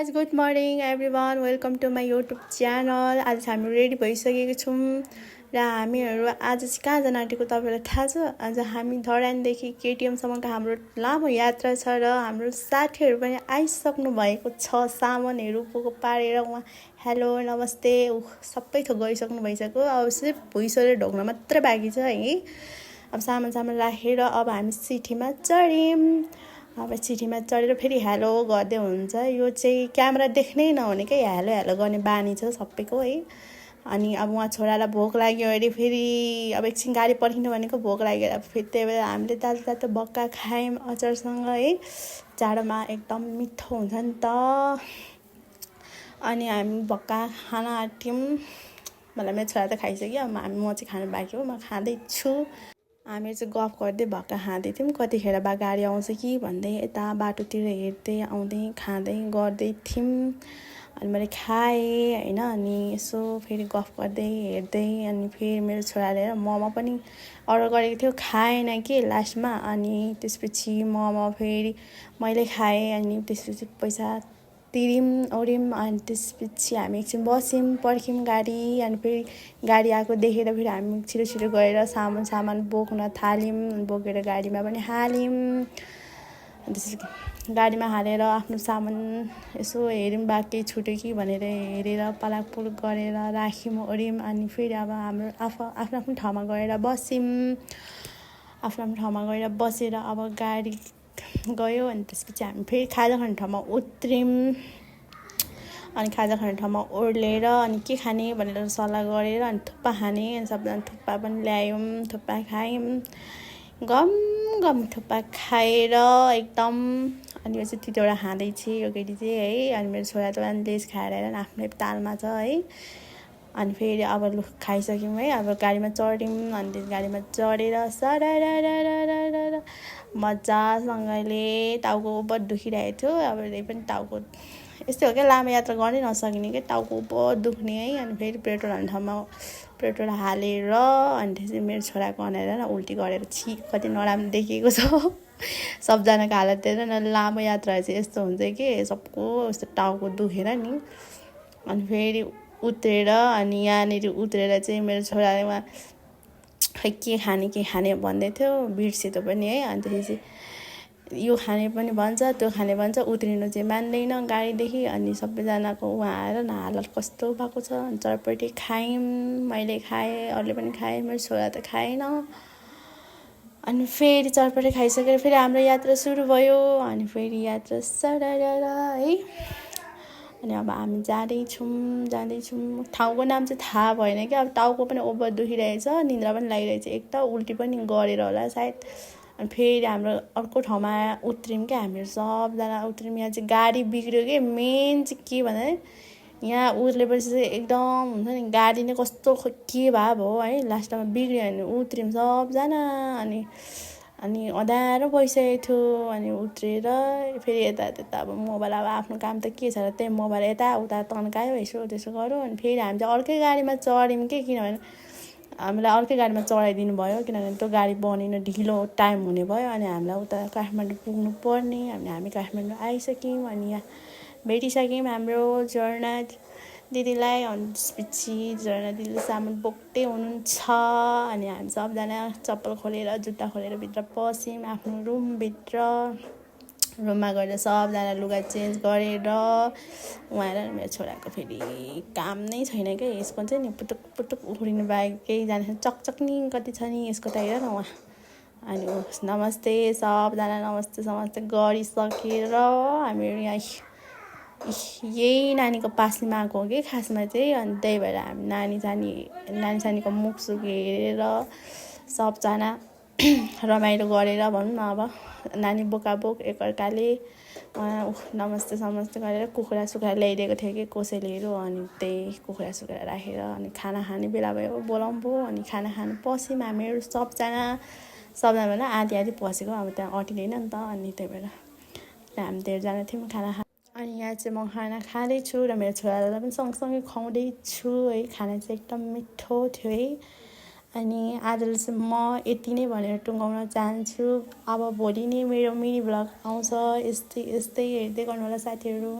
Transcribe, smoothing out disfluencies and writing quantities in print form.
Guys good morning everyone welcome to my YouTube channel. आज चाहिँ हामी रेडी भइसकेको छौँ र हामीहरू आज चाहिँ कहाँ जान आँटेको तपाईँलाई थाहा छ। आज हामी धरानदेखि केटिएमसम्मको हाम्रो लामो यात्रा छ र हाम्रो साथीहरू पनि आइसक्नु भएको छ। सामानहरू बोको पारेर उहाँ हेलो नमस्ते सबै थोक गइसक्नु भइसक्यो। अब सिर्फ भुइँसरी ढोक्न मात्रै बाँकी छ है। अब सामान राखेर अब हामी सिटीमा चढ्यौँ। अब चिठीमा चढेर फेरि हेलो गर्दै हुन्छ। यो चाहिँ क्यामेरा देख्नै नहुने क्या, हेलो हेलो गर्ने बानी छ सबैको है। अनि अब उहाँ छोरालाई भोक लाग्यो अरे फेरि अब एकछिन गाडी पर्खिनु भनेको भोक लाग्यो फेरि त्यही भएर हामीले तातो तातो बक्का खायौँ अचारसँग है। जाडोमा एकदम मिठो हुन्छ नि त। अनि हामी बक्का खान आँट्यौँ। मलाई मेरो छोरा त खाइसक्यो, म चाहिँ खानु बाँकी हो, म खाँदैछु। हामी चाहिँ गफ गर्दै भक्का खाँदै थियौँ। कतिखेर बा गाडी आउँछ कि भन्दै यता बाटोतिर हेर्दै आउँदै खाँदै गर्दै थियौँ। अनि मैले खाएँ होइन। अनि यसो फेरि गफ गर्दै हेर्दै अनि फेरि मेरो छोराले मोमो पनि अर्डर गरेको थियो, खाएन कि लास्टमा। अनि त्यसपछि मोमो फेरि मैले खाएँ। अनि त्यसपछि पैसा तिर्यौँ ओर्यौँ। अनि त्यसपछि हामी एकछिन बस्यौँ पर्ख्यौँ गाडी। अनि फेरि गाडी आएको देखेर फेरि हामी छिटो छिटो गएर सामान बोक्न थाल्यौँ। बोकेर गाडीमा पनि हाल्यौँ। त्यसपछि गाडीमा हालेर आफ्नो सामान यसो हेऱ्यौँ बाँकी छुट्यो कि भनेर हेरेर पलाकपुलुक गरेर राख्यौँ ओर्यौँ। अनि फेरि अब हाम्रो आफ्नो ठाउँमा गएर बस्यौँ। आफ्नो ठाउँमा गएर बसेर अब गाडी गयो। अनि त्यसपछि हामी फेरि खाजा खाने ठाउँमा उत्र्यौँ। अनि खाजा खाने ठाउँमा ओर्लेर अनि के खाने भनेर सल्लाह गरेर अनि थुक्पा खाने। अनि सबजना थुक्पा पनि ल्यायौँ, थुक्पा खायौँ। गम थुक्पा खाएर एकदम। अनि यो चाहिँ तितेवटा खाँदैछ यो केटी चाहिँ है। अनि मेरो छोरा त लेस खाएर आफ्नै तालमा छ है। अनि फेरि अब लु खाइसक्यौँ है। अब गाडीमा चढ्यौँ। अनि त्यो गाडीमा चढेर सर मजासँगले टाउको ऊपर दुखिरहेको थियो। अब यही पनि टाउको यस्तै हो क्या, लामो यात्रा गर्नै नसकिने क्या, टाउको ऊपर दुख्ने है। अनि फेरि पेट्रोल हाल्ने ठाउँमा पेट्रोल हालेर अनि त्यसपछि मेरो छोराको अनाएर उल्टी गरेर कति नराम्रो देखिएको छ। सबजनाको हालत हेरेर न, लामो यात्रा चाहिँ यस्तो हुन्छ कि सबको यस्तो टाउको दुखेर नि। अनि फेरि उत्रेर अनि यहाँनिर उत्रेर चाहिँ मेरो छोराले उहाँ खै के खाने भन्दै थियो, बिर्सेको पनि है। अनि त्यसपछि यो खाने पनि भन्छ त्यो खाने भन्छ, उत्रिनु चाहिँ मान्दैन गाडीदेखि। अनि सबैजनाको उहाँ आएर न हालत कस्तो भएको छ। अनि चटपटी खायौँ, मैले खाएँ, अरूले पनि खाएँ, मेरो छोरा त खाएन। अनि फेरि चटपटी खाइसकेर फेरि हाम्रो यात्रा सुरु भयो। अनि फेरि यात्रा सरर है। अनि अब हामी जाँदैछौँ। ठाउँको नाम चाहिँ थाहा भएन क्या। अब टाउको पनि ओभर दुखिरहेछ, निन्द्रा पनि लागिरहेछ, एक त उल्टी पनि गरेर होला सायद। अनि फेरि हाम्रो अर्को ठाउँमा उत्रियौँ क्या, हामीहरू सबजना उत्रियौँ। यहाँ चाहिँ गाडी बिग्रियो कि मेन चाहिँ के भन्दा यहाँ उत्रेपछि चाहिँ एकदम हुन्छ नि, गाडी नै कस्तो के भयो है। लास्टमा बिग्रियो भने उत्रियौँ सबजना। अनि अँध्यारो भइसकेको थियो। अनि उत्रेर फेरि यता अब मोबाइल, अब आफ्नो काम त के छ र त्यही मोबाइल यताउता तन्कायो यसो त्यसो गऱ्यो। अनि फेरि हामी चाहिँ अर्कै गाडीमा चढ्यौँ कि, किनभने हामीलाई अर्कै गाडीमा चढाइदिनु भयो। किनभने त्यो गाडी बनिन ढिलो टाइम हुने भयो। अनि हामीलाई उता काठमाडौँ पुग्नु पर्ने। अनि हामी काठमाडौँ आइसक्यौँ। अनि यहाँ भेटिसक्यौँ हाम्रो झर्ना दिदीलाई। अनि त्यसपछि झर्ना दिदीले सामान बोक्दै हुनुहुन्छ। अनि हामी सबजना चप्पल खोलेर जुत्ता खोलेर भित्र पस्यौँ आफ्नो रुममा गएर सबजना लुगा चेन्ज गरेर उहाँ मेरो छोराको फेरि काम नै छैन क्या। यसको चाहिँ नि पुटुक उफ्रिनु बाहेक केही जाने चकचक नि कति छ नि यसको त हेर न उहाँ। अनि नमस्ते सबजना नमस्ते गरिसकेर हामीहरू यहाँ यही नानीको पासमा आएको हो कि खासमा चाहिँ। अनि त्यही भएर हामी नानी सानीको मुखसुख हेरेर सबजना रमाइलो गरेर भनौँ न। अब नानी बोकाबोक एकअर्काले नमस्ते गरेर कुखुरा सुखुरा ल्याइदिएको थियो कि कसैलेहरू। अनि त्यही कुखुरा सुखुरा राखेर अनि खाना खाने बेला भयो बोलाउँ भयो। अनि खाना खानु पस्यौँ हामीहरू सबजना भन्दा आधी पसेको, अब त्यहाँ अटिँदैन नि त। अनि त्यही भएर हामी धेरैजना थियौँ खाना अनि यहाँ चाहिँ म खाना खाँदैछु र मेरो छोरालाई पनि सँगसँगै खुवाउँदैछु है। खाना चाहिँ एकदम मिठो थियो है। अनि आजलाई चाहिँ म यति नै भनेर टुङ्गाउन चाहन्छु। अब भोलि नै मेरो मिनी भ्लग आउँछ। यस्तै हेर्दै गर्नु होला साथीहरू।